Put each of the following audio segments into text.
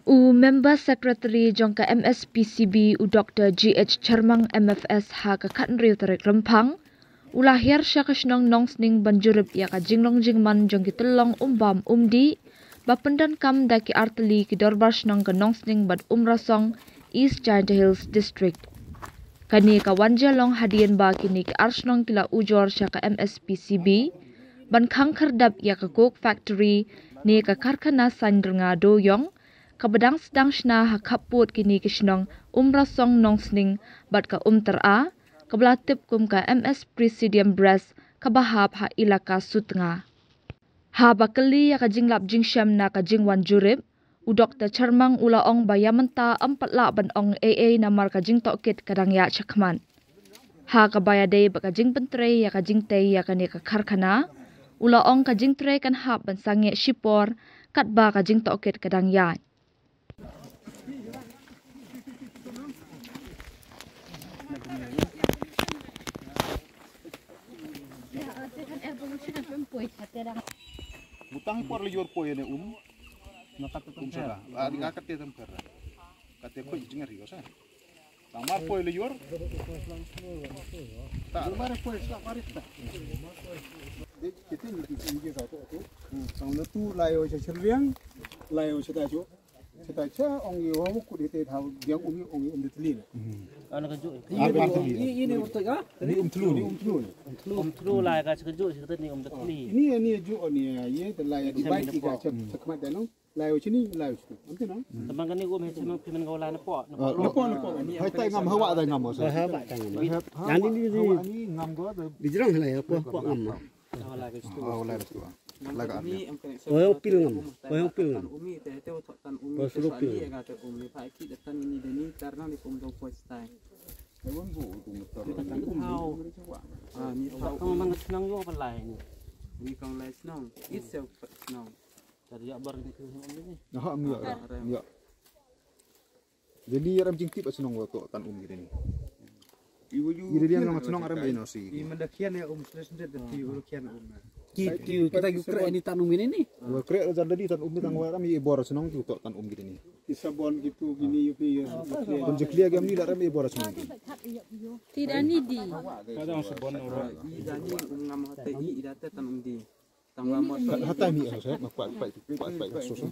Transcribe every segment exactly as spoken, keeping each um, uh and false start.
U Member Secretary jong ka M S P C B, u Doktor G H Chermang M F S, ha ka khatnriew tarik Rymphang, u la hiar sha ka shnong Nongsning ban jurip ïa ka jinglong jingman jong ki tyllong umbam umdih ba pyndonkam da ki artylli ki dorbar shnong ka Nongsning bad Umrasong, East Jaintia Hills District. Kane ka wan jia long hadien ba kine ki ar shnong ki la ujor sha ka M S P C B ban khang khyrdap ïa ka coke factory ne ka karkhana saiñ rnga dewïong, kaba dang sdang shna ha khappud kine ki shnong Umrasong, Nongsning bad ka Umtyra, kaba la tip kum ka M S Presidium Breast, kaba hap ha ilaka Sutnga. Haba kylli ïa ka jinglap jingshem na ka jingwan jurip, u Doktor Chermang u la ong ba ïa mynta ym pat lah ban ong ei ei namar ka jingtohkit ka dang ïaid shakhmat. Ha kaba ïadei bad ka jingpyntrei ïa ka jingtei ïa kane ka karkhana, u la ong ka jingtrei kan hap ban sangeh shipor katba ka jingtohkit ka dang ïaid. Butang por lejor poi ne um. Na kat kum sada. Ah, di kat te tam per. Kat te koi jinger yo sa. Tang mar poi lejor. Ta mar poi sa mar ta. Dei kita ni ki inje ka tu. Tang na tu lai o sa sirliang, lai o sa ta jo. Seta cha ong i wa ku de te thaw diang um i ong i um de tli. Ana ka ju. Ini untuk ya? Ni um tlu. Ni um tlu. Um tlu lai ka cha ka ju cha ni um de tli. Ini ni ju ni ye de lai di bai ki ka cha cha khmat de no. Lai u chini lai u chini. Am te no. Tamang ka ni um he chimang pimen ka lai na po. Na po na po. Hai tai ngam hawa tai ngam sa. Hawa tai ngam. Yang ni ni ni. Hawa ni ngam go de. Di jrang lai po po ngam. Hawa lai stu. Hawa lai stu. Laga ni. Oyong pil ngam. Oyong pil ngam. Umi te te u thok tan umi te sali ga te umi pa ki de tan ni de ni karna ni kum do poi stai. Ai wan bu tu mutar. Hau. Ah, ni thok kong mang chnong yo palai ni. Ni kong lai chnong. It se chnong. Tadi ya bar ni tu ni. Aha, mi ya. Mi ya. Jadi ram jingtip a chnong wa to tan um gideni. Iri dia nang chnong ram ino si. I manda kian ya um stres stres dan ti ulu kian um. Ki ti kita yu kre ni tan um ini ni. Wa kre ja dadi tan um ni tang wa ram i bor chnong tu to tan um gideni. Ki sabon gitu gini yu pi ya. Pun jeklia gam ni la ram i bor chnong. Tidak ni di. Kadang sabon ora. I dani um ngam hate i idate tan um di. Tang la mot. Hatai mi ha sa ma kwat pai kwat pai so so.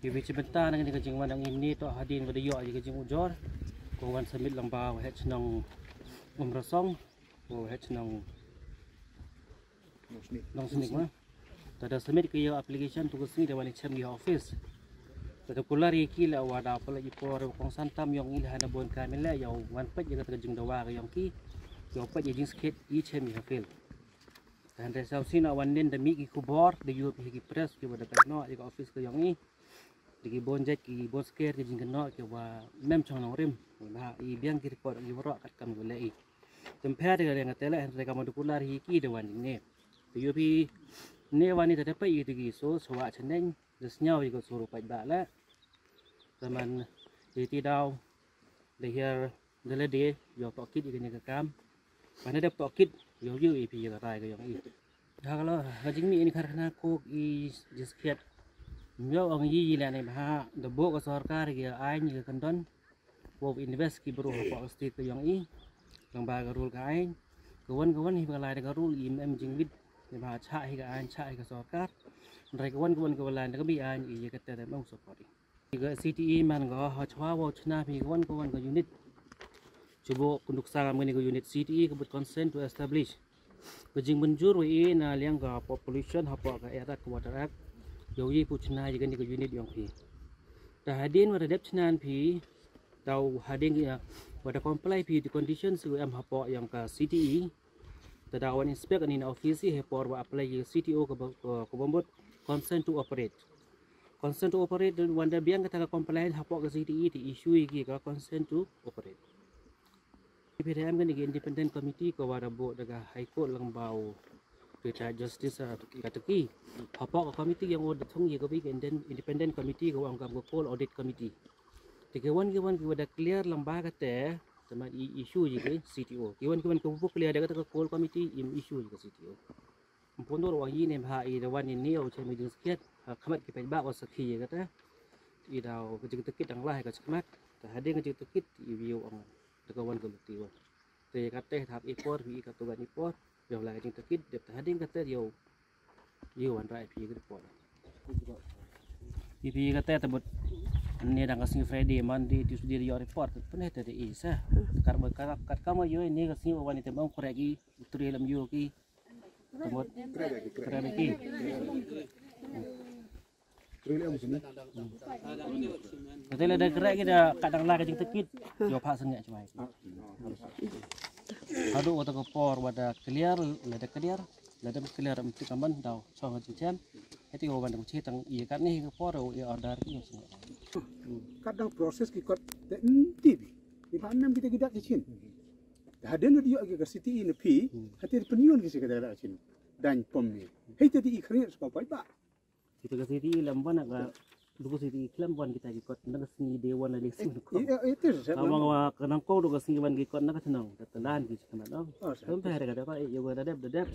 Ki bi chibynta na kane ka jingwan ïa ngi ne to hadien ba da ïoh ïa ka jingujor. Ko wan submit lang ba wa heh chnong Umrasong, wa heh chnong Nongsning ma. Te da submit ki ïa application tu ka sngi da wan ïa chem ki office. Te da kular ïa ki la wa da pala ïa por kongsan tam ïong i la hana bon ka mila ïa wan peit ïa ka jingdawa ka ïong ki. Ïa peit ïa jingskhet i chem ïa field. Te hynrei sa u sien wan nen da mih ki khubor da ïoh hi ki press ki wa da pynnoh ïa ka office ka ïong i. Da ki bun jait ki bun sker ki jingkynnoh ki wa mem chong nongrim. Wa da i biang ki report ki waroh katkam ki wa leh i. Te ym pher da ka liang ka tele hynrei ka ma da kular hi ki da wan ne. Te ïoh hi ne wan ne te da peit ïa ki so so wa chaneng da sngew ïa ka suru peit ba leh. Te man ïa ti daw da hiar da lade ïoh tohkit ïa kane ka kam. Ba ne dep tohkit ïoh ïoh ïa phi ïa ka rai ka ïong i. Da ka lo ka jingmih ïa ni karkhana coke i jiskhet. Ym ïoh ong i ïa lane ba ha da buh ka sorkar ïa ka aiñ ïa ka kyndon. Wow invest ki bru hapoh ka state ka ïong i. Lang ba ka rule ka aiñ. Ka wan ka wan hi ba ka lai da ka rule i em em jingmit. Ïa ba chah hi ka aiñ chah hi ka sorkar. Hynrei ka wan ka wan ka wan lai da ka mih aiñ i ïa ka ter em ong support i. Ka C T E man ka ha chwa wa chna phi ka wan ka wan ka unit. Chubo kunduk sangam kani ka unit C T E ka but consent to establish. Ka jingmynjur wa i na liang ka population hapoh ka Act ka Water Act. Yow yi pu chna yi kani ka unit yong phi. Ta hadien wa da dep chna phi. Ta hadien ki wa da comply phi the conditions wa em hapoh yong ka C T E. Ta da wan inspect ani na office he por wa apply yi C T O ka ba- ka- ka bombot consent to operate. Consent to operate, wan da biang kata ka complaint hapoh ka C T E, te issue ïa ki ka consent to operate. Phi da em kane ka independent committee ka wa da buh da ka High Court lyngba u Retired Justice, ah, Kataki. Hapoh ka committee ïa u da thung ïa ka bi ka inden-, independent committee ka wa ong kam ka Coal Audit Committee. Te ki wan ki wan ki wa da clear lyngba kata, te man i issue ïa ka C T O. Ki wan ki wan ki wa clear da kata ka Coal Committee, im issue ïa ka C T O. Ym pyndur wa ïa ne ha i da wan i ne u chem i jingskhiat. Ha khmat ki paidbah wa sakhi ïa kata. I da u ka jingtakit dang lai ka chakmat. Te hadien ka jingtakit i view ong da ka wan ka luti wan. Te kata hap i por, i ka tugan i por. Ïa la ka jingtakit dep te hadien kata ïa u, ïa u wan rai phi ka report. Phi phi kata te bud ne dang ka sngi Friday, Monday, Tuesday ïa report. Pynne te de i sa. Kar ba kar kat kama ïa ne ka sngi wan i te bang kurek i, u tre lam ïa ki. Te bud kurek ki. Kata lada kra ki da ka dang la ka jingtakit. Yo pha sengek chwai. Haduh wa ta ka por wa da clear, lada clear, lada clear em ti kaman daw chong ka jingchem. Eti wa ban dang chi tang i kat ni ka por wa i order ki yo sengek. Ka dang process ki kot te nti bi. Ni pha nam kita kita ki chin. Hadien da ïoh ki ka C T E na phi, hati pynïon ki si ka da chin. Dan pom ni. Hei te di i khriat sa pa ba. Kita ka C T E lam wan ka, duku C T E khlem wan kita ki kot na ka sngi de wan na lek sngi ko. Iya, itu sa. Ka bang wa ka nang ko duku sngi wan ki kot na ka thnong, ka talan ki chikmat ong. Oh, sa. Tum pher ka da pa, eh, yo ka da dep, da dep.